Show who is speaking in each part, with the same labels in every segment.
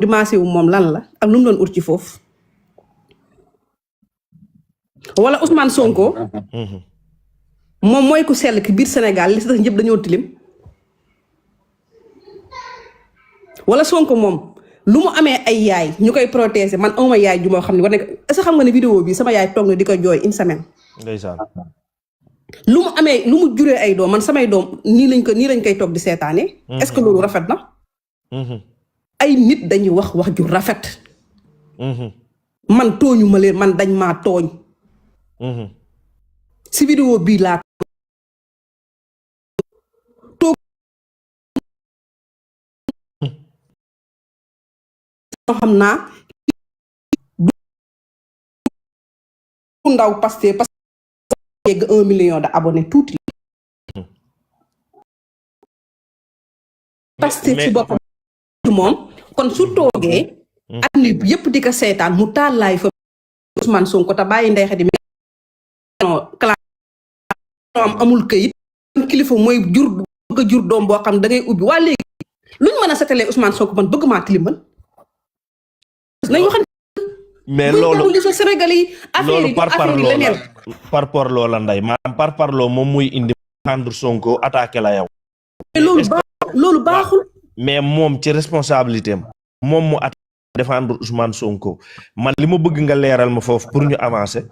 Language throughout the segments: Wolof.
Speaker 1: dimanche wu moom lan la ak lu mu doon ut ci foofu wala Ousmane Sonko moom mooy ku sell ki biir Sénégal li si tax ñëpp dañoo tilim wala Sonko moom lu mu amee ay yaay ñu koy protéger man awma yaay ju moo xam ne war nekk est-ce que xam nga ne vidéo bi sama yaay toog na di ko jooy une semaine
Speaker 2: ndeysaan
Speaker 1: lu mu amee lu mu juree ay doom man samay doom nii lañ koy toog di seetaane est-ce que loolu rafet na ay nit dañuy wax ju rafet man tooñu ma leen man dañ maa tooñ si vidéo bii laa toog xam naa du ndaw parce que yegg 1 million de abonnés tuuti parce que ci boppam moom kon su toogee àdduna bi yëpp di ko seetaan mu taal laay fa Ousmane Sonko te bàyyi Ndeye Khady am amul këyit kilifa mooy jur doom boo xam da ngay ubbi waa léegi luñ mën a setalee Ousmane Sonko man bëgg maa tilimal nañ waxan
Speaker 2: mais loolu
Speaker 1: Sénégal yi affaire yi
Speaker 2: par parloo la Ndeye maanaam par parloo moom muy indi àndur Sonko attaqué la yow
Speaker 1: loolu baaxul
Speaker 2: mais moom ci responsabilité am moom mu attaqué défendre Ousmane Sonko man li ma bëgg nga leeral ma foofu pour ñu avancer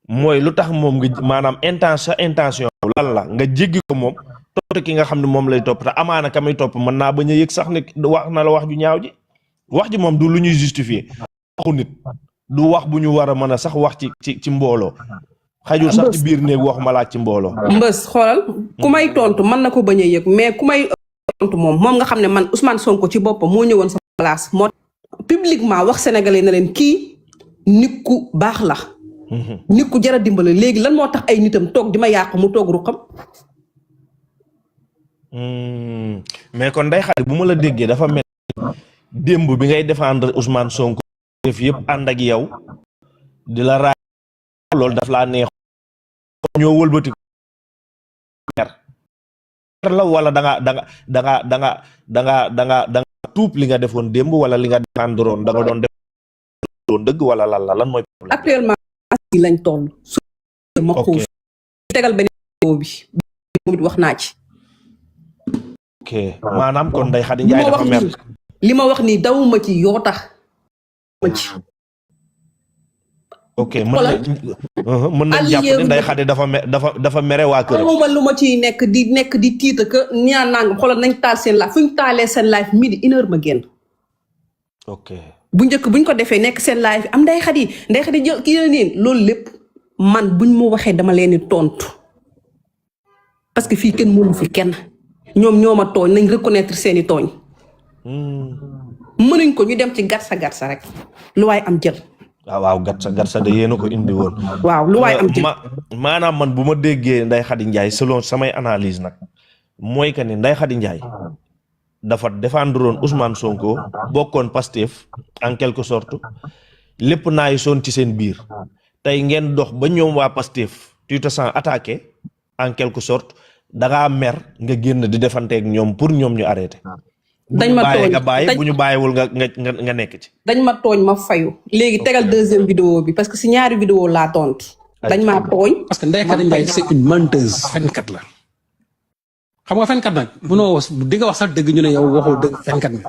Speaker 2: mooy lu tax moom nga maanaam intention lan la nga jéggi ko moom topp ki nga xam ne moom lay topp te amaana ka muy topp mën naa bañ a yëg sax ne wax na la wax ju ñaaw ji wax ji moom du lu ñuy justifier waxu nit du wax bu ñu war a mën a sax wax ci mbooloo xajul sax ci biir néeg wax ma laaj ci mbooloo
Speaker 1: mbës xoolal ku may tontu mën na ko bañ a yëg mais ku may tontu moom nga xam ne man Ousmane Sonko ci boppam moo ñëwoon sa place moo publiquement wax sénégalais na leen kii nit ku baax la nit ku jar a dimbale léegi lan moo tax ay nitam toog di ma yàq mu toog ruqam
Speaker 2: mais kon Ndeye Khady bu ma la déggee dafa mel démb bi ngay défendre Ousmane Sonko def yëpp ànd ak yow di la raay loolu daf laa neex ñoo wëlbati la wala da nga tuub li nga defoon démb wala li nga défendroon da nga doon dëgg wala lan mooy problème
Speaker 1: actuellement lañ toll su ma xuus tegal beneen bi wax naa ci
Speaker 2: ok maanaam kon Ndeye Khady Ndiaye dafa mer
Speaker 1: li ma wax nii dawuma ci yoo tax ma ci
Speaker 2: ok mën na jàpp ne Ndeye Khady dafa mere waa kër
Speaker 1: amuma lu ma ciy nekk di tiita que ñaan nangam xoolal nañ taal seen live fu ñu taalee seen live midi 1 heure ma génn
Speaker 2: ok
Speaker 1: bu njëkk buñ ko defee nekk seen live am Ndeye Khady jël kii la niin loolu lépp man buñ ma waxee dama leen di tontu parce que fii kenn mënu fi kenn ñoom ñoo ma tooñ nañ reconnaître seeni tooñ mënuñ ko ñu dem ci garsa rek lu waay am jël
Speaker 2: waaw garsa de yéena ko indi woon
Speaker 1: waaw lu waay am jël
Speaker 2: maanaam man bu ma déggee Ndeye Khady Ndiaye selon samay analyse nag mooy que ni Ndeye Khady Ndiaye dafa défendre woon Ousmane Sonko bokkoon Pastef en quelque sorte lépp naay soon ci seen biir tey ngeen dox ba ñoom waa Pastef tu te sens attaqué en quelque sorte dangaa mer nga génn di defanteeg ñoom pour ñoom ñu arrêté
Speaker 1: dañ ma tooñ
Speaker 2: nga bàyyi bu ñu bàyyiwul nga nekk ci
Speaker 1: dañ ma tooñ ma fayu léegi tegal deuxième vidéo bi parce que si ñaari vidéo laa tontu dañ maa tooñ
Speaker 3: parce que Ndeye Khady Ndiaye c'est une menteuse fenkat la xam nga fenkat nag munoo di nga wax sax dëgg ñu ne yow waxoo dëgg fenkat mi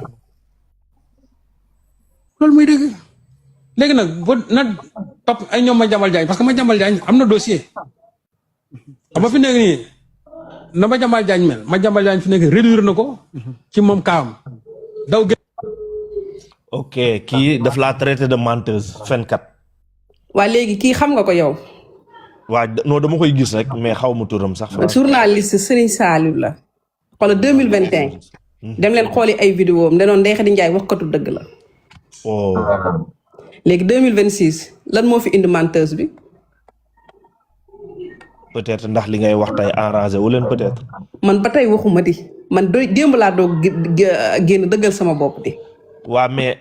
Speaker 3: loolu muy dëgg léegi nag bu na topp ay ñoom Madiambal Diagne parce que Madiambal Diagne am na dossier xam nga fi nekk nii na Madiambal Diagne mel Madiambal Diagne fi nekk réduire na ko ci moom kaam daw gën
Speaker 2: ok kii daf laa traité de menteuse fenkat
Speaker 1: waa léegi kii xam nga ko yow
Speaker 2: waa non dama koy gis rek mais xaw ma turam sax
Speaker 1: journaliste Serigne Saliou la xoolal 2021 dem leen xooli ay vidéo am danoon Ndeye Khady Ndiaye waxkatu dëgg la
Speaker 2: oh
Speaker 1: léegi 2026 lan moo fi indi menteuse bi
Speaker 2: peut-être ndax li ngay wax tey arrangé wu leen peut-être
Speaker 1: man ba tey waxuma di man démb laa doog génn dëggal sama bopp di
Speaker 2: waa mais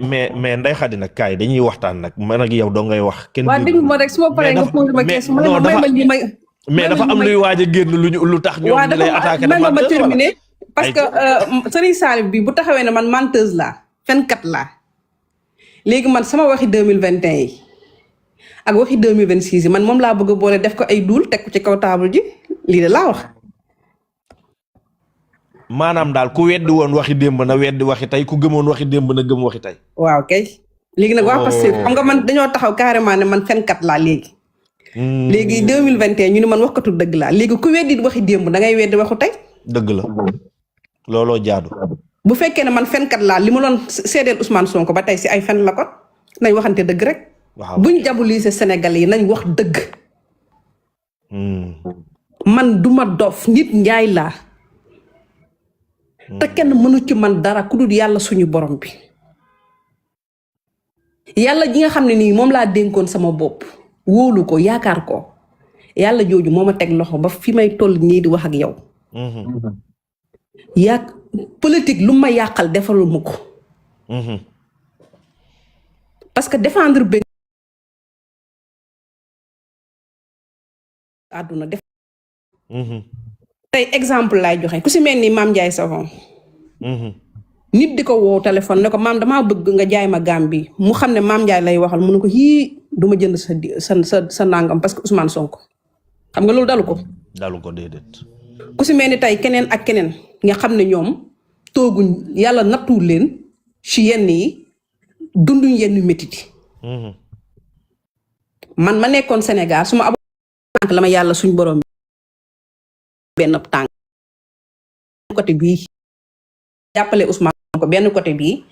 Speaker 2: Ndeye Khady nag kaay dañuy waxtaan nag man ak yow doo ngay wax kenn
Speaker 1: waa déglu ma rek su ma paree nga posé ma question
Speaker 2: mais dafa am luy waaj a génn lu tax ñoom ñu lay attaqué
Speaker 1: ma terminé parce que Serigne Saliou bi bu taxawee ne man menteuse laa fenkat laa léegi man sama waxi 2021 yi ak waxi 2026 yi man moom laa bëgg a boole def ko ay duul teg ko ci kaw table ji lii de laa wax.
Speaker 2: maanaam daal ku weddi woon waxi démb na weddi waxi tey ku gëmoon waxi démb na gëm waxi tey.
Speaker 1: waaw kay léegi nag waa Pastef xam nga man dañoo taxaw carrément ne man fenkat laa léegi. léegi 2021 ñu ne man waxkatu dëgg laa léegi ku weddi waxi démb da ngay weddi waxu tey.
Speaker 2: dëgg la looloo jaadu.
Speaker 1: bu fekkee ne man fenkat laa li ma doon seedeel Ousmane Sonko ba tey si ay fen la kon nañ waxante dëgg rek.
Speaker 2: waaw
Speaker 1: buñ diaboliser Sénégalais yi nañ wax dëgg. man duma dof nit njaay laa. te kenn mënu ci man dara ku dul yàlla suñu borom bi. yàlla ji nga xam ne nii moom laa dénkoon sama bopp wóolu ko yaakaar ko yàlla jooju moo ma teg loxo ba fi may toll nii di wax ak yow. Politique lu ma yàqal defalul ma ko. parce que défendre benn àdduna def. tey exemple laay joxe ku si mel ni Mame Ndiaye Savon. nit di ko woo téléphone ne ko maam damaa bëgg nga jaay ma gaam bi mu xam ne Mame Ndiaye lay waxal mu ne ko yii du ma jënd sa nangam parce que Ousmane Sonko xam nga loolu dalu ko.
Speaker 2: dalu ko déedéet.
Speaker 1: ku si mel ni tey keneen ak keneen nga xam ne ñoom tooguñ yàlla nattuwul leen ci yenn yi dunduñ yenn métit yi. man ma nekkoon Sénégal su ma ab tànk la ma yàlla suñ borom benn tànk côté bii jàppale Ousmane Sonko benn côté bii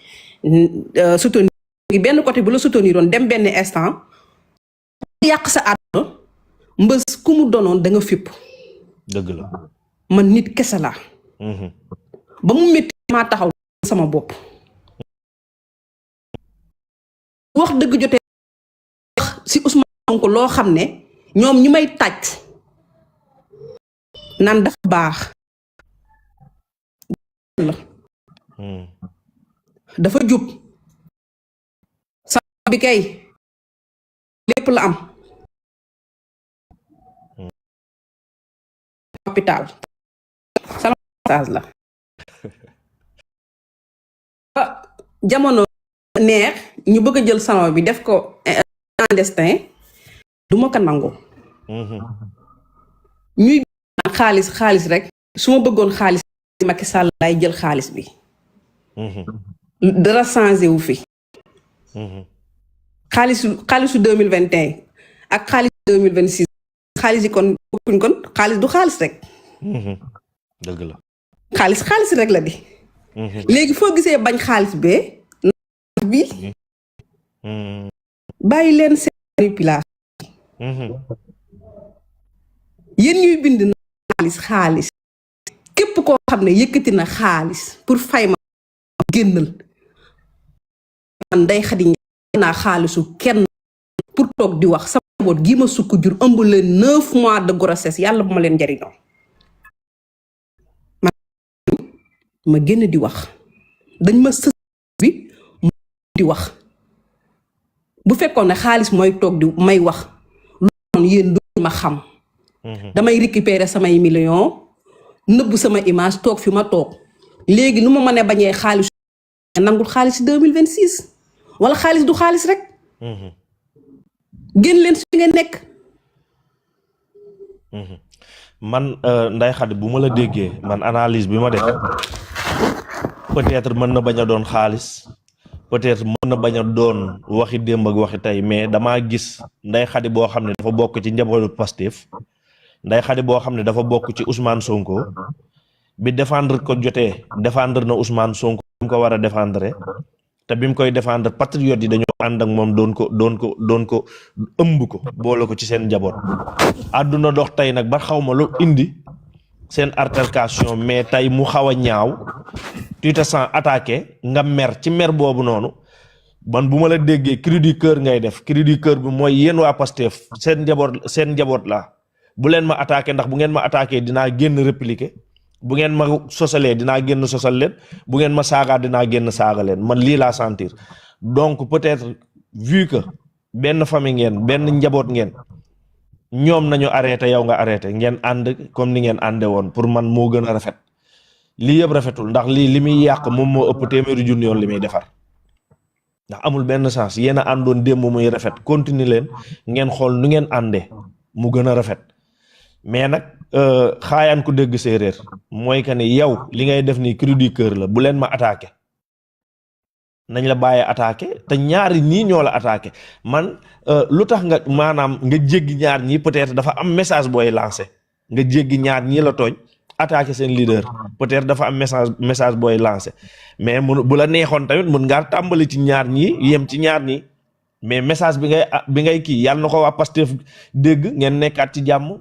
Speaker 1: soutenir benn côté bu la soutenir doon dem benn instant yàq sa àdduna mbës ku mu doonoon da nga fipp.
Speaker 2: dëgg la.
Speaker 1: man nit kese laa. ba mu métti maa taxaw sama bopp. wax dëgg jotee wax si Ousmane Sonko loo xam ne ñoom ñi may tàcc naan dafa baax la dafa jub sa bi kay lépp la am hôpital sama message la jamono neex ñu bëgg a jël sama bi def ko clandestin du ma ko nangu ñuy xaalis rek su ma bëggoon xaalis Macky Sall lay jël xaalis bi dara changé wu fi xaalisu 2021 ak xaalisu 2026 xaalis yi kon bokkuñ kon xaalis du xaalis rek
Speaker 2: dëgg la
Speaker 1: xaalis rek la di léegi foo gisee bañ xaalis bee bi bàyyi leen seen manipulation yéen ñuy bind na xaalis képp koo xam ne yëkkati na xaalis pour fay ma génnal man Ndeye Khady naa xaalisu kenn pour toog di wax sama njaboot gi ma sukk jur ëmb leen 9 mois de grossesse yàlla bu ma leen njariñoo ma génn di wax dañ ma sës bi di wax bu fekkoon ne xaalis mooy toog di may wax loolu yéen du ma xam damay récupérer samay millions nëbb sama image toog fi ma toog léegi nu ma mën a bañee xaalis nangul xaalis 2026 wala xaalis du xaalis rek génn leen su nga nekk
Speaker 2: man Ndeye Khady bu ma la déggee man analyse bi ma def peut-être mën na bañ a doon xaalis peut-être mën na bañ a doon waxi démb ak waxi tey mais damaa gis Ndeye Khady boo xam ne dafa bokk ci njabootu Pastef Ndeye Khady boo xam ne dafa bokk ci Ousmane Sonko bi défendre ko jotee défendre na Ousmane Sonko bi mu ko war a défendre te bi mu koy défendre patriote yi dañoo ànd ak moom doon ko ëmb ko boole ko ci seen njaboot àdduna dox tey nag ba xaw ma lu indi seen altercation mais tey mu xaw a ñaaw tu te sens attaqué nga mer ci mer boobu noonu man bu ma la déggee cri du cœur ngay def cri du cœur bi mooy yéen waa Pastef seen njaboot la bu leen ma attaqué ndax bu ngeen ma attaqué dinaa génn répliquer bu ngeen ma sosalee dinaa génn sosal leen bu ngeen ma saagaa dinaa génn saaga leen man lii laa sentir donc peut-être vu que benn famille ngeen benn njaboot ngeen ñoom nañu arrêté yow nga arrêté ngeen ànd comme ni ngeen ànde woon pour man moo gën a rafet lii yëpp rafetul ndax lii li muy yàq moom moo ëpp téeméeri junni yoon li muy defar ndax amul benn sens yéen a àndoon démb muy rafet continue leen ngeen xool nu ngeen àndee mu gën a rafet mais nag xaayaan ku dégg séeréer mooy que ni yow li ngay def nii cri du cœur la bu leen ma attaqué nañ la bàyyi attaqué te ñaari ñii ñoo la attaqué man lu tax nga maanaam nga jéggi ñaar ñii peut-être dafa am message booy lancé nga jéggi ñaar ñii la tooñ attaqué seen leader peut-être dafa am message booy lancé mais mun bu la neexoon tamit mun ngaa tàmbali ci ñaar ñii yem ci ñaar ñii mais message bi ngay kii yàlla na ko waa Pastef dégg ngeen nekkaat ci jàmm.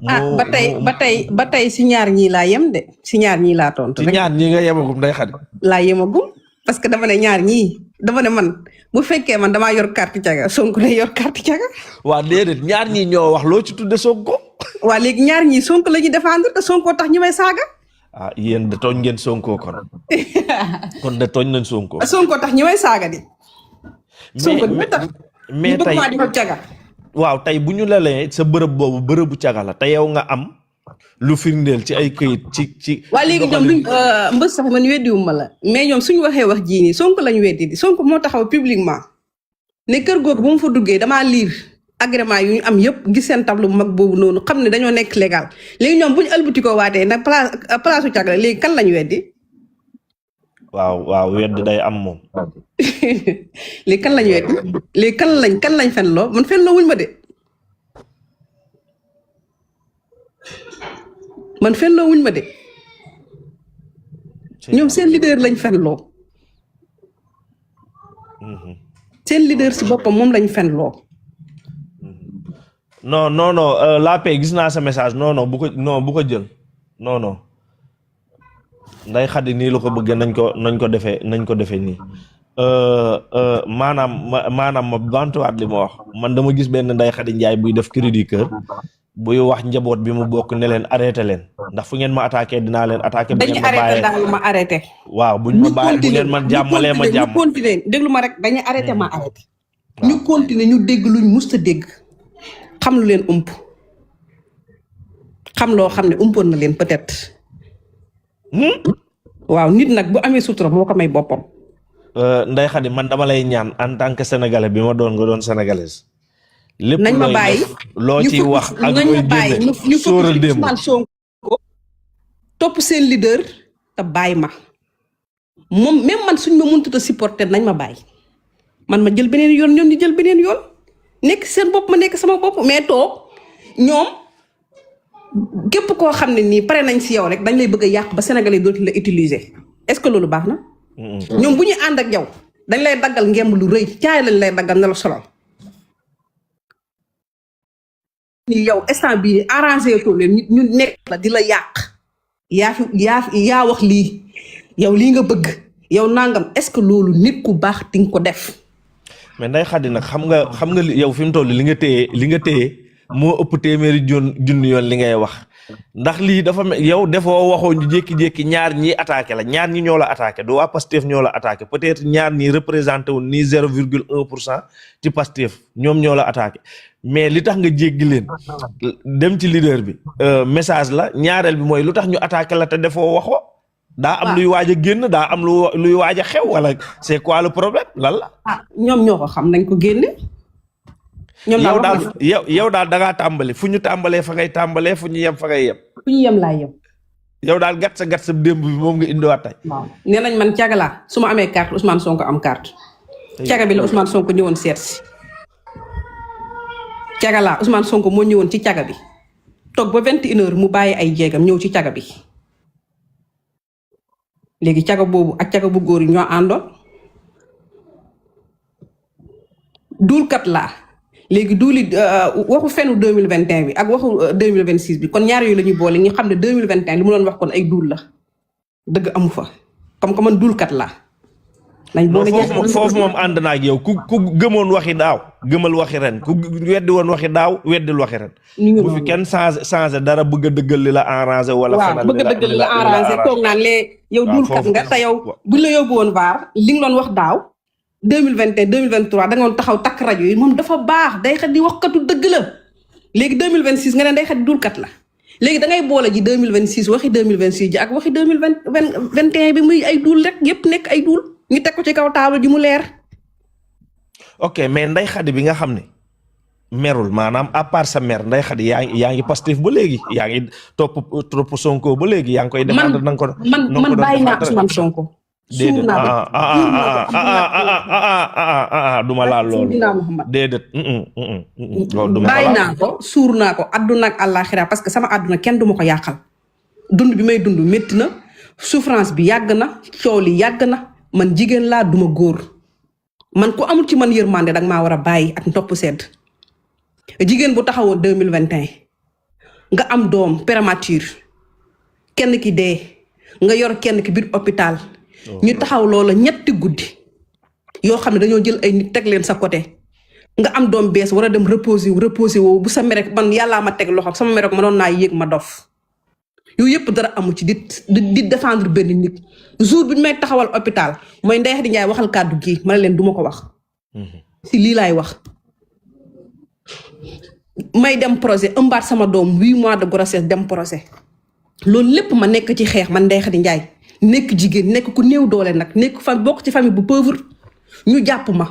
Speaker 1: ba tey si ñaar ñii laa yem de si ñaar ñii laa tontu rek.
Speaker 2: ci ñaar ñii nga yemagum day xadi.
Speaker 1: laa yemagum parce que dama ne ñaar ñii dama ne man bu fekkee man damaa yor carte caga Sonko day yor carte caga.
Speaker 2: waa déedéet ñaar ñii ñoo wax loo ci tudde Sonko.
Speaker 1: waa léegi ñaar ñii Sonko la ñuy défendre te Sonko tax ñu may saaga.
Speaker 2: ah yéen de tooñ ngeen Sonko kon. kon de tooñ nañ Sonko.
Speaker 1: Sonko tax ñu may saaga di. Sonko bi tax.
Speaker 2: mais tey waaw tey bu ñu lalee sa bërëb boobu bërëbu caga la te yow nga am lu firndeel ci ay këyit ci.
Speaker 1: waa léegi ñoom luñ mbës sax man weddiwuma la mais ñoom suñu waxee wax jii nii Sonko lañ weddi di Sonko moo taxaw publiquement ne kër googu bu mu fa duggee damaa liir agrément yu ñu am yëpp gis seen tableau bu mag boobu noonu xam ne dañoo nekk légal léegi ñoom bu ñu ëlbutikoo waatee nag place su caga la léegi kan lañ weddi.
Speaker 2: waaw wedd day am moom.
Speaker 1: léegi kan lañ weddi léegi kan lañ fenloo man fenloo wuñ ma de ñoom seen leader lañ fenloo. seen leader si boppam moom lañ fenloo.
Speaker 2: non la paix gis naa sa message non bu ko jël non. nday xadi nii la ko bëggee nañ ko defee nii maanaam ma bantuwaat li ma wax man dama gis benn nday xadi njaay buy def cri du cœur buy wax njaboot bi mu bokk ne leen arrêté leen ndax fu ngeen ma attaqué dinaa leen attaqué bu ngeen ma bàyyee
Speaker 1: dañu ma arrêté
Speaker 2: waaw buñ ma bàyyee bu ngeen man jàmmalee ma jàmm
Speaker 1: ñu continuer déglu ma rek dañuy arrêté ma arrêté ñu continuer ñu dégg luñ musta dégg xam lu leen ump xam loo xam ne umpoon na leen peut-être waaw nit nag bu amee sutura moo ko may boppam.
Speaker 2: Ndeye Khady man dama lay ñaan en tant que sénégalais bi ma doon nga doon sénégalaise. lépp
Speaker 1: nañ ma bàyyi
Speaker 2: loo ciy wax ak looy génne sóoral démb
Speaker 1: topp seen leader te bàyyi ma moom même man suñ ma mënut a supporter nañ ma bàyyi man ma jël beneen yoon ñoom ñu jël beneen yoon nekk seen bopp ma nekk sama bopp mais toog ñoom. képp koo xam ne nii pare nañ si yow rek dañ lay bëgg a yàq ba sénégalais dootu la utiliser est-ce que loolu baax na. ñoom bu ñuy ànd ak yow dañ lay daggal ngemb lu rëy caay lañ lay daggal na la solal. ni yow instant bii arrangé ko leen ñu nekk la di la yàq yaa wax lii yow lii nga bëgg yow nangam est-ce que loolu nit ku baax di nga ko def.
Speaker 2: mais Ndeye Khady nag xam nga yow fi mu toll li nga téye moo ëpp téeméeri junni yoon li ngay wax ndax lii dafa yow defoo waxoo ñu jékki-jékki ñaar ñi attaqué la ñaar ñi ñoo la attaqué du waa Pastef ñoo la attaqué peut-être ñaar ñi représenté wu ni 0,1% ci Pastef ñoom ñoo la attaqué mais li tax nga jéggi leen dem ci leader bi message la ñaareel bi mooy lu tax ñu attaqué la te defoo waxoo daa am luy waaj a génn daa am luy waaj a xew wala c'est quoi le problème lan la.
Speaker 1: ñoom ñoo ko xam nañ ko génne.
Speaker 2: yow daal da ngaa tàmbali fu ñu tàmbalee fa ngay tàmbalee fu ñu yem fa ngay yem.
Speaker 1: fu ñu yem laa yem.
Speaker 2: yow daal gàtt sa démb bi moom nga indiwaat tey.
Speaker 1: waaw nee nañ man caga laa su ma amee carte Ousmane Sonko am carte. caga bi la Ousmane Sonko ñëwoon seet si. caga laa Ousmane Sonko moo ñëwoon ci caga bi toog ba 21h mu bàyyi ay jéegam ñëw ci caga bi léegi caga boobu ak caga bu góor yi ñoo àndoon duulkat laa. léegi duuli waxu fenu 2021 bi ak waxu 2026 bi kon ñaar yooyu la ñuy boole ñu xam ne 2021 li mu doon wax kon ay duul la dëgg amu fa comme que man duulkat laa. nañ boole
Speaker 2: foofu moom ànd naa ak yow ku gëmoon waxi daaw gëmal waxi ren ku weddi woon waxi daaw weddil waxi ren. bu fi kenn changé dara bëgg a dëggal li la arrangé. wala fanal
Speaker 1: bëgg a dëggal li la arrangé toog naan lee yow duulkat nga te yow buñ la yóbbu woon vaar li nga doon wax daaw. 2021 2023 da nga doon taxaw takk rajo yi moom dafa baax day xat di waxkatu dëgg la léegi 2026 nga ne day xat dulkat la léegi da ngay boole ji 2026 waxi 2026 ji ak waxi 2021 bi muy ay duul rek yépp nekk ay duul ñu teg ko ci kaw taabal ji mu leer
Speaker 2: ok mais Ndeye Khady bi nga xam ne merul maanaam à part sa mer Ndeye Khady yaa ngi Pastef ba léegi yaa ngi topp Sonko ba léegi yaa ngi koy défendre na nga ko
Speaker 1: man bàyyi naa Ousmane Sonko.
Speaker 2: déedéet duma laal loolu déedéet loolu duma
Speaker 1: bàyyi naa ko suur naa ko adduna ak àllaaxira parce que sama adduna kenn duma ko yàqal dund bi may dund métti na souffrance bi yàgg na coow li yàgg na man jigéen laa duma góor man ku amul ci man yërmande danga maa war a bàyyi ak ntopp sedd jigéen bu taxawoo 2021 nga am doom prématuré kenn ki dee nga yor kenn ki biir hôpital ñu taxaw loola ñetti guddi yoo xam ne dañoo jël ay nit teg leen sa côté nga am doom bees war a dem reposer woo bu sa merek man yàllaa ma teg loxo sama merek ma doon naa yéeg ma dof yooyu yëpp dara amu ci di défendre benn nit jour bi ñu may taxawal hôpital mooy Ndeye Khady Ndiaye waxal kàddu gi ma ne leen duma ko wax si lii laay wax may dem projet ëmbaat sama doom 8 mois de grossesse dem projet loolu lépp ma nekk ci xeex man Ndeye Khady Ndiaye nekk jigéen nekk ku néew doole nag nekk bokk ci famille bu pauvre ñu jàpp ma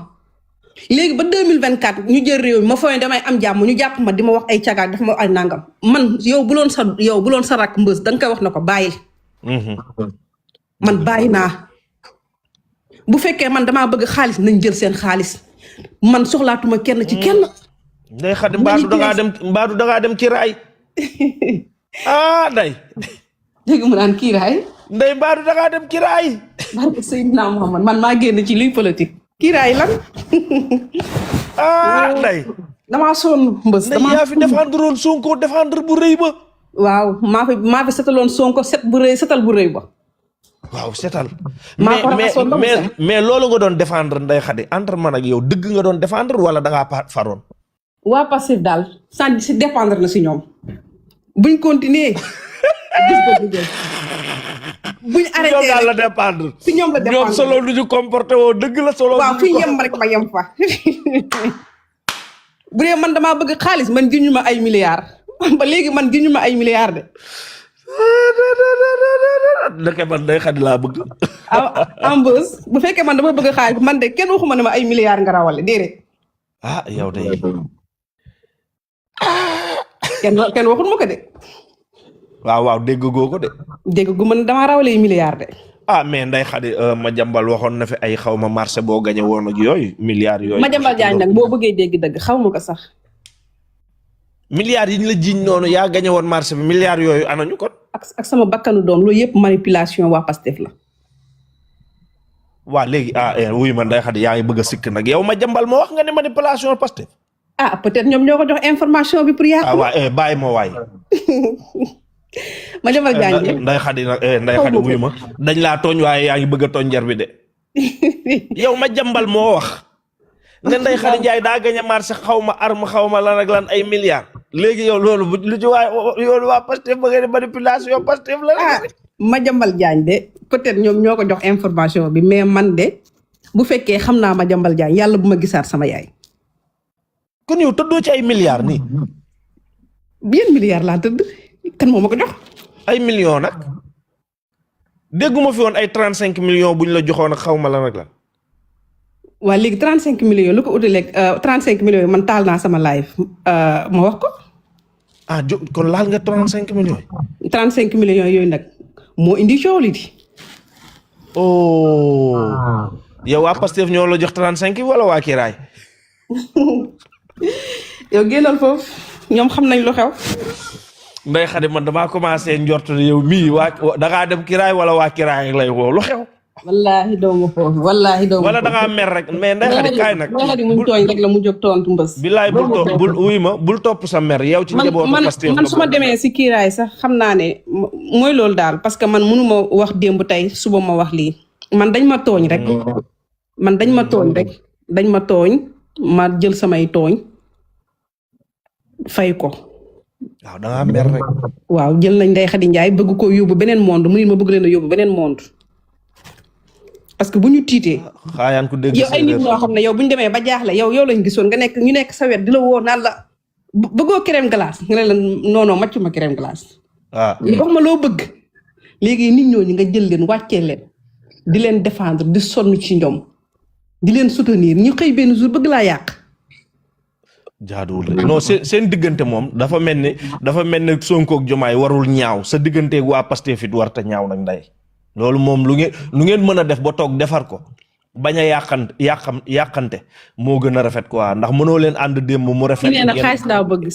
Speaker 1: léegi ba 2024 ñu jël réew mi ma fooy damay am jàmm ñu jàpp ma di ma wax ay cagaak dafa ma ay nangam man yow bu loon sa rakk mbës da nga koy wax na ko bàyyil man bàyyi naa bu fekkee man damaa bëgg xaalis nañ jël seen xaalis man soxlaatuma kenn ci kenn
Speaker 2: Ndeye Khady mbaadu dangaa dem ci raay Ndeye
Speaker 1: dégg mu naan kii raay
Speaker 2: Ndeye mbaadu dangaa dem ci raay
Speaker 1: barke Seydina Muhammad man maa génn ci luy politique kii raay lan
Speaker 2: Ndeye
Speaker 1: damaa sonn mbës
Speaker 2: Ndeye yaa fi défendre woon Sonko défendre bu rëy ba
Speaker 1: waaw maa fi setaloon Sonko setal bu rëy ba
Speaker 2: waaw setal
Speaker 1: mais
Speaker 2: loolu nga doon défendre Ndeye Khady entre man ak yow dëgg nga doon défendre wala dangaa faroon
Speaker 1: waa Pastef daal sant si dépendre na si ñoom buñ continuer gis ko buñ arrêté
Speaker 2: ñoom daal la dépendre
Speaker 1: si ñoom la dépendre
Speaker 2: ñoom solo lu ñu comporté woo dëgg la solo
Speaker 1: waaw fi yem rek ma yem fa bu dee man damaa bëgg xaalis man giñu ma ay milliards ba léegi man giñu ma ay milliards de
Speaker 2: ndeke man Ndeye Khady laa bëgg
Speaker 1: en bës bu fekkee man dama bëgg xaalis man de kenn waxuma ne ma ay milliards nga rawale déedéet
Speaker 2: yow de
Speaker 1: kenn waxut ma ko de
Speaker 2: waaw dégg goo ko de
Speaker 1: dégg gu man damaa rawale ay milliards de
Speaker 2: mais Ndeye Khady ma jambal waxoon na fi ay xaw ma marché boo gañe woon ak yooyu milliards yooyu
Speaker 1: ma jambal jaañ nag boo bëggee dégg dëgg xaw ma ko sax
Speaker 2: milliards yi ñu la jiiñ noonu yaa gañe woon marché bi milliards yooyu anañu kon
Speaker 1: ak sama bakkanu doom loolu yëpp manipulation waa Pastef la
Speaker 2: waa léegi wuyu ma Ndeye Khady yaa ngi bëgg a sikk nag yow ma jambal moo wax nga ne manipulation Pastef
Speaker 1: peut-être ñoom ñoo ko jox information bi pour yàq
Speaker 2: waa bàyyi ma waay
Speaker 1: ma jambal jaañ
Speaker 2: Ndeye Khady nag Ndeye Khady wuyu ma dañ laa tooñ waaye yaa ngi bëgg a tooñ njar bi de yow ma jambal moo wax ne Ndeye Khady Ndiaye daa gañ a marché xaw ma arme xaw ma lan ak lan ay milliards léegi yow loolu lu ci yoolu waa Pastef ba nga ne manipulation Pastef la
Speaker 1: ma jambal jaañ de peut-être ñoom ñoo ko jox information bi mais man de bu fekkee xam naa ma jambal jaañ yàlla bu ma gisaat sama yaay
Speaker 2: kon yow tëddoo ci ay milliards nii
Speaker 1: bien milliards laa tëdd kan moo ma ko jox
Speaker 2: ay millions nag dégguma fi woon ay 35 millions buñ la joxoon ak xaw ma lan ak lan
Speaker 1: waa léegi 35 millions lu ko utaleeg 35 millions yi man taal naa sama live ma wax ko
Speaker 2: kon laal nga 35 millions
Speaker 1: 35 millions yooyu nag moo indi coow li di
Speaker 2: yow waa Pastef ñoo la jox 35 wala waa Kiraay
Speaker 1: yow génnal foofu ñoom xam nañ lu xew
Speaker 2: Ndeye Khady man damaa commencé njort yow mii dangaa dem Kiraay wala waa Kiraay lay woo lu xew
Speaker 1: wallaahi doomu foofu wallaahi doomu
Speaker 2: wala dangaa mer rek mais Ndeye Khady kaay nag
Speaker 1: Ndeye Khady muñ tooñ rek la mu jóg tontu mbës
Speaker 2: bilaay bul topp sa mer yow ci njabootu Pastef
Speaker 1: man su ma demee si Kiraay sax xam naa ne mooy loolu daal parce que man mënuma wax démb tey suba ma wax lii man dañ ma tooñ rek dañ ma tooñ ma jël samay tooñ fay ko
Speaker 2: waaw dangaa mer rek
Speaker 1: waaw jël nañ Ndeye Khady Ndiaye bëgg ko yóbbu beneen monde mu ma bëgg leen a yóbbu beneen monde parce que bu ñu tiitee
Speaker 2: xaayaan ku dégg
Speaker 1: yow ay nit ñoo xam ne yow bu ñu demee ba jaaxle yow lañ gisoon nga nekk ñu nekk sa wet di la wóor naan la bëggoo crème glace nga ne la non màccuma crème glace wax ma loo bëgg léegi nit ñooñu nga jël leen wàccee leen di leen défendre di sonn ci ñoom di leen soutenir ñu xëy benn jour bëgg laa yàq.
Speaker 2: jaaduwul de non seen diggante moom dafa mel ni Sonko ak Diomaye warul ñaaw sa digganteeg waa Pastef it warta ñaaw nag nday loolu moom lu ngeen mën a def ba toog defar ko bañ a yàqante moo gën a rafet quoi ndax mënoo leen ànd démb mu rafet.
Speaker 1: nee na xaalis laa bëgg.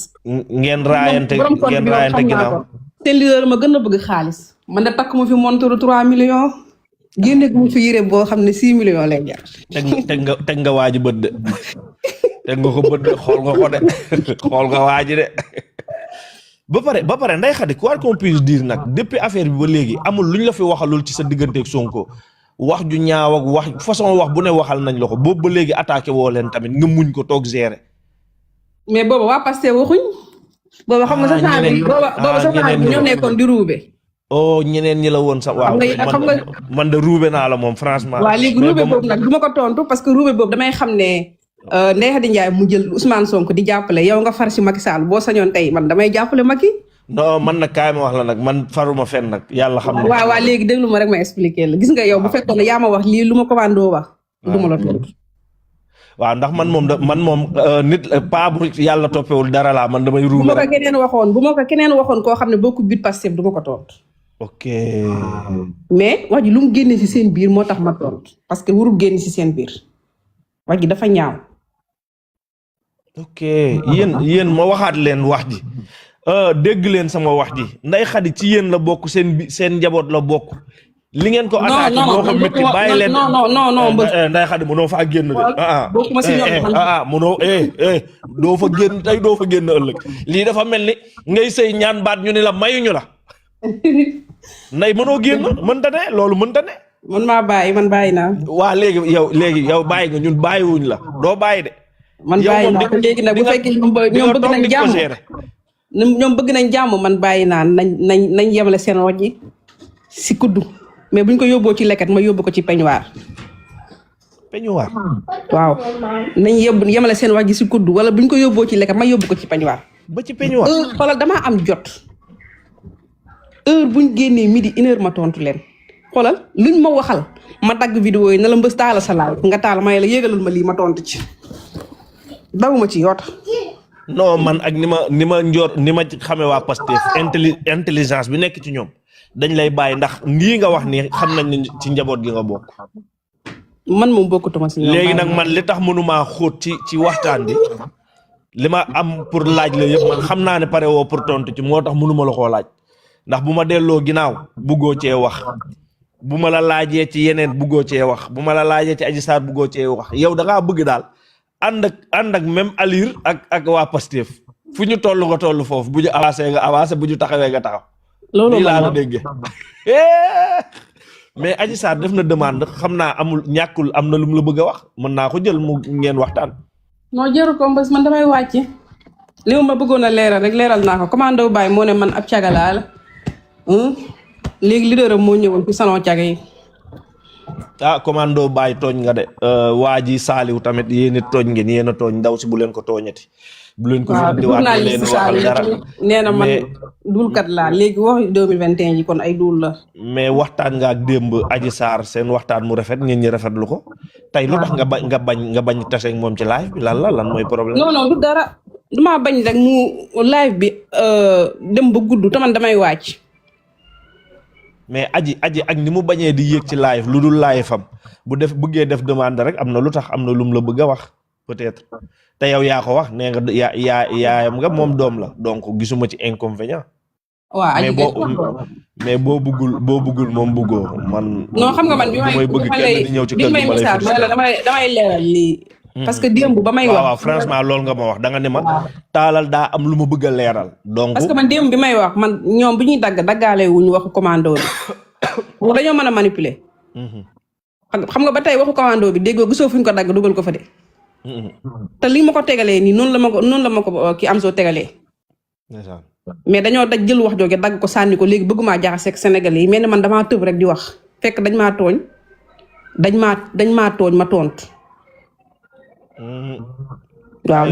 Speaker 2: ngeen raayante ginnaaw.
Speaker 1: seen leader ma gën a bëgg xaalis man de takk ma fi montre 3 millions génne ko mu fi yére boo xam ne 6 millions lay jar.
Speaker 2: teg nga waaji bët de. te nga ko bët xool nga ko de xool nga waaji de ba pare Ndeye Khady quoi qu'on puisse dire nag depuis affaire bi ba léegi amul luñ la fi waxalul ci sa digganteeg Sonko wax ju ñaaw ak wax façon wax bu ne waxal nañ la ko boobu ba léegi attaqué woo leen tamit nga muñ ko toog gérer. mais
Speaker 1: booba waa Pastef waxuñ. booba xam nga sa saa bi booba sa saa bi ñoo nekkoon di ruube.
Speaker 2: oh ñeneen ñi la woon sax waaw man de ruube naa la moom franchement.
Speaker 1: waaw léegi ruube boobu nag du ma ko tontu parce que ruube boobu damay xam ne. Ndeye Khady Ndiaye mu jël Ousmane Sonko di jàppale yow nga far si Macky Sall boo sañoon tey man damay jàppale Macky.
Speaker 2: non man nag kaay ma wax la nag man faruma fenn nag yàlla xam na.
Speaker 1: waaw léegi déglu ma rek ma expliquer la gis nga yow bu fekkoon ne yaa ma wax lii lu ma commando wax. du ma la tontu.
Speaker 2: waaw ndax man moom nit pas bu yàlla toppewul dara laa man damay. ruube
Speaker 1: bu ma ko keneen waxoon koo xam ne bokku biir Pastef du ma ko tontu.
Speaker 2: ok.
Speaker 1: mais wax ji lu mu génne si seen biir moo tax ma tontu parce que warul génne si seen biir wax ji dafa ñaaw.
Speaker 2: ok yéen ma waxaat leen wax ji dégg leen sama wax ji Ndeye Khady ci yéen la bokk seen njaboot la bokk. li ngeen ko attaqué boo ko métti bàyyi leen non Ndeye Khady mënoo faa génn de.
Speaker 1: bokkuma si ñoom
Speaker 2: mënoo doo fa génn tey doo fa génn ëllëg lii dafa mel ni ngay sëy ñaan baat ñu ni la mayuñu la. Ndeye mënoo génn mënta ne loolu mënta ne.
Speaker 1: man bàyyi naa.
Speaker 2: waa léegi yow bàyyi nga ñun bàyyiwuñ la doo bàyyi de.
Speaker 1: man bàyyi naa léegi nag bu fekkee ñoom bëgg nañ jàmm ñoom bëgg nañ jàmm man bàyyi naa nañ yemale seen wax ji si kuddu mais buñ ko yóbboo ci leket ma yóbbu ko ci peñuwaar. waaw nañ yemale seen wax ji si kuddu wala buñ ko yóbboo ci leket ma yóbbu ko ci peñuwaar.
Speaker 2: ba ci peñuwaar
Speaker 1: xoolal damaa am jot heure buñ génnee midi 1h ma tontu leen xoolal luñ ma waxal ma dagg vidéo yi na la mbës taala sa laay nga taal may la yégalal ma lii ma tontu ci. dawuma ci yoota.
Speaker 2: non man ak ni ma xamee waa Pastef intelligence bi nekk ci ñoom dañ lay bàyyi ndax lii nga wax ni xam nañ ne ci njaboot gi nga bokk.
Speaker 1: man moom bokkutuma si ñoom.
Speaker 2: léegi nag man li tax mënumaa xóot ci waxtaan bi li ma am pour laaj la yëpp man xam naa ne pare woo pour tontu ci moo tax mënuma la koo laaj ndax bu ma delloo ginnaaw buggoo cee wax bu ma la laajee ci yeneen buggoo cee wax bu ma la laajee ci Adji Sarr buggoo cee wax yow da ngaa bëgg daal. ànd ak même allure ak waa Pastef fu ñu toll nga toll foofu bu ñu avancé nga avancé bu ñu taxawee nga taxaw. loolu laa la déggee. mais Adji Sarr def na demande xam naa ñàkkul am na lu mu la bëgg a wax mën naa ko jël mu ngeen waxtaan.
Speaker 1: non jëru ko mbës man damay wàcc li ma bëggoon a leeral rek leeral naa ko commando Baye moo ne man ab cagalaa la léegi leader am moo ñëwoon ci salon caga yi.
Speaker 2: commando Baye tooñ nga de waa ji Saaliw tamit yéen it tooñ ngeen yéen a tooñ ndaw si bu leen ko tooñati. bu leen ko fi diwaat leen waxal dara
Speaker 1: nee na man duulkat laa léegi wax 2021 yi kon ay duul la.
Speaker 2: mais waxtaan nga ak démb Adji Sarr seen waxtaan mu rafet ngeen ñi rafetlu ko tey lu tax nga bañ tase ak moom ci live bi lan mooy problème.
Speaker 1: non du dara duma bañ rek mu live bi dem ba gudd te man damay wàcc.
Speaker 2: mais aji ak ni mu bañee di yéeg ci live lu dul live am bu bëggee def demande rek am na lu tax am na lum la bëgg a wax peut-être te yow yaa ko wax nee nga yaayam nga moom doom la donc gisuma ci inconvénient.
Speaker 1: waaw
Speaker 2: mais boo bëggul moom bëggoo man.
Speaker 1: non xam nga man
Speaker 2: mooy bëgg kenn di ñëw ci kër gi ma lay
Speaker 1: damay leeral lii. parce que démb ba may wax.
Speaker 2: waaw franchement loolu nga ma wax da nga ne ma. taalal daa am lu ma bëgg a leeral. donc
Speaker 1: parce que man démb bi may wax man ñoom bi ñuy daggaale wuñu waxu commando bi. dañoo mën a manipuler. xam nga ba tey waxu commando bi déggoo gisoo fuñ ko dagg dugal ko fa de. te lii ma ko tegalee nii noonu la ma ko ki am soo tegalee. mais dañoo jël wax jooge dagg ko sànni ko léegi bëggumaa jaxaseeg Sénégalais yi mel ni man damaa tëb rek di wax fekk dañ maa tooñ ma tontu. waaw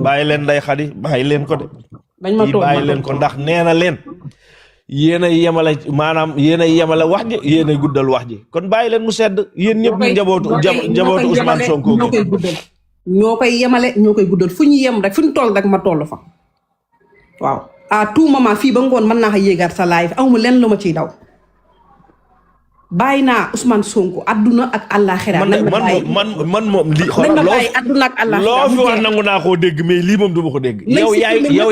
Speaker 2: bàyyi leen Ndeye Khady bàyyi leen ko de.
Speaker 1: dañ ma tooñ
Speaker 2: bàyyi leen ko ndax nee na leen yéen a yemale maanaam yéen a yemale wax ji yéen a guddal wax ji kon bàyyi leen mu sedd yéen ñëpp njabootu Ousmane Sonko
Speaker 1: ñoo koy guddal ñoo koy yemale ñoo koy guddal fu ñu yem rek fu ñu toll rek ma toll fa waaw à tout moment fii ba ngoon mën naa ko yéegaat sa live amuma leen lu ma ciy daw bàyyi naa Ousmane Sonko adduna ak àllaaxira
Speaker 2: man moom lii xoolal
Speaker 1: bàyyi adduna ak àllaaxira
Speaker 2: loo fi wax nangu naa koo dégg mais lii moom du ma ko dégg yow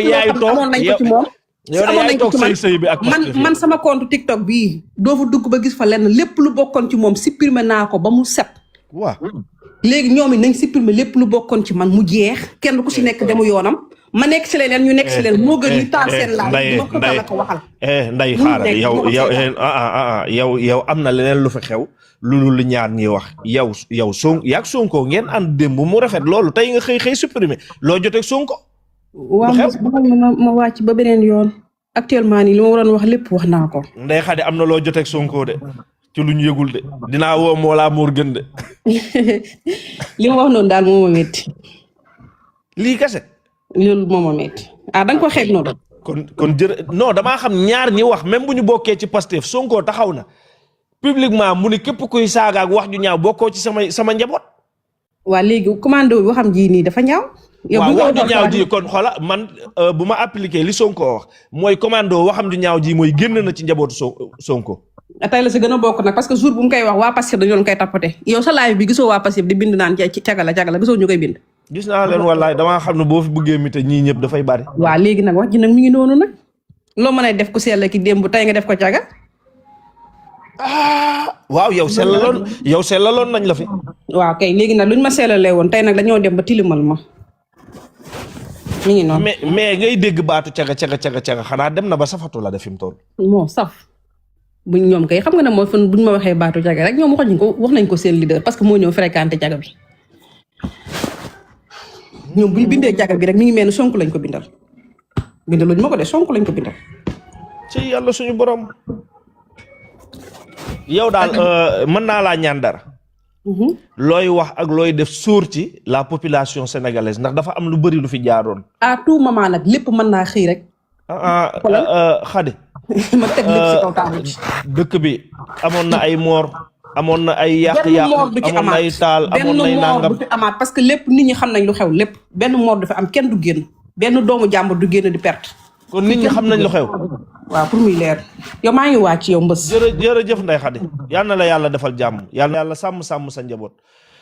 Speaker 2: yaay toog
Speaker 1: amoon nañ ko ci moom
Speaker 2: yow yaay toog sëy bi ak
Speaker 1: man sama compte TikTok bii doo fa dugg ba gis fa lenn lépp lu bokkoon ci moom supprimer naa ko ba mu set
Speaker 2: waaw
Speaker 1: léegi ñoom it nañ supprimer lépp lu bokkoon ci man mu jeex kenn ku si nekk demu yoonam ma nekk si leneen ñu nekk si leen moo gën ñu taal seen laaj ma ko la ko waxal
Speaker 2: nday xaaral yow am na leneen lu fi xew lu ñaar ñi wax yow yaag Sonko ngeen ànd démb mu rafet loolu tey nga xëy supprimer loo jotee Sonko
Speaker 1: waaw ma wàcc ba beneen yoon actuellement nii li ma waroon wax lépp wax naa ko
Speaker 2: nday xadi am na loo jotee Sonko de ci lu ñu yëgul de dinaa woo Mollah Morgun de
Speaker 1: li ma wax noonu daal moo ma métti
Speaker 2: lii kese
Speaker 1: loolu moo ma métti da nga ko xeeb noonu
Speaker 2: kon non damaa xam ñaar ñi wax même bu ñu bokkee ci Pastef Sonko taxaw na publiquement mu ne képp kuy saaga ak wax ju ñaaw bokkoo ci sama njaboot
Speaker 1: waa léegi commando bi waxam ji nii dafa ñaaw
Speaker 2: waaw wax ju ñaaw ji kon xoola man bu ma appliqué li Sonko wax mooy commando waxam ju ñaaw ji mooy génn na ci njabootu Sonko
Speaker 1: tey la si gën a bokk nag parce que jour bu mu koy wax waa Pastef dañu doon koy tapoté yow sa live bi gisoo waa Pastef di bind naan ci cagala gisoo ñu koy bind
Speaker 2: gis naa leen wallaay damaa xam ne boo fi bëggee mi te ñii ñëpp dafay bari
Speaker 1: waaw léegi nag wax ji nag mi ngi noonu nag loo mën a def ku sell ki démb tey nga def ko caga
Speaker 2: waaw yow sellaloon nañ la fi
Speaker 1: waaw kay léegi nag luñ ma sellalee woon tey nag dañoo dem ba tilimal ma mi ngi noonu
Speaker 2: mais ngay dégg baatu caga xanaa dem na ba safatu la def fi mu toll
Speaker 1: moo saf buñ ñoom kay xam nga ne mooy fan buñ ma waxee baatu caga rek ñoom wax nañ ko seen leader parce que moo ñëw fréquenté caga bi ñoom bu ñu bindee caga bi rek mi ngi mel ni Sonko lañ ko bindal bindaluñ ma ko de Sonko lañ ko bindal
Speaker 2: ci yàlla suñu borom yow daal mën naa laa ñaan dara looy wax ak looy def sóor ci la population sénégalaise ndax dafa am lu bëri lu fi jaaroon
Speaker 1: à tout moment nag lépp mën naa xëy rek
Speaker 2: xadi
Speaker 1: ma teg lépp si kaw table bi
Speaker 2: dëkk bi amoon na ay moor amoon na ay yàq-yàq amoon na ay taal amoon na ay nangam
Speaker 1: du fi amaat parce que lépp nit ñi xam nañ lu xew lépp benn moor du fi am kenn du génn benn doomu jàmbur du génn di perte
Speaker 2: kon nit ñi xam nañ lu xew
Speaker 1: waaw pour muy leer yow maa ngi wàcc yow mbës
Speaker 2: jërëjëf Ndeye Khady yal na la yàlla defal jàmm yal na yàlla sàmm sa njaboot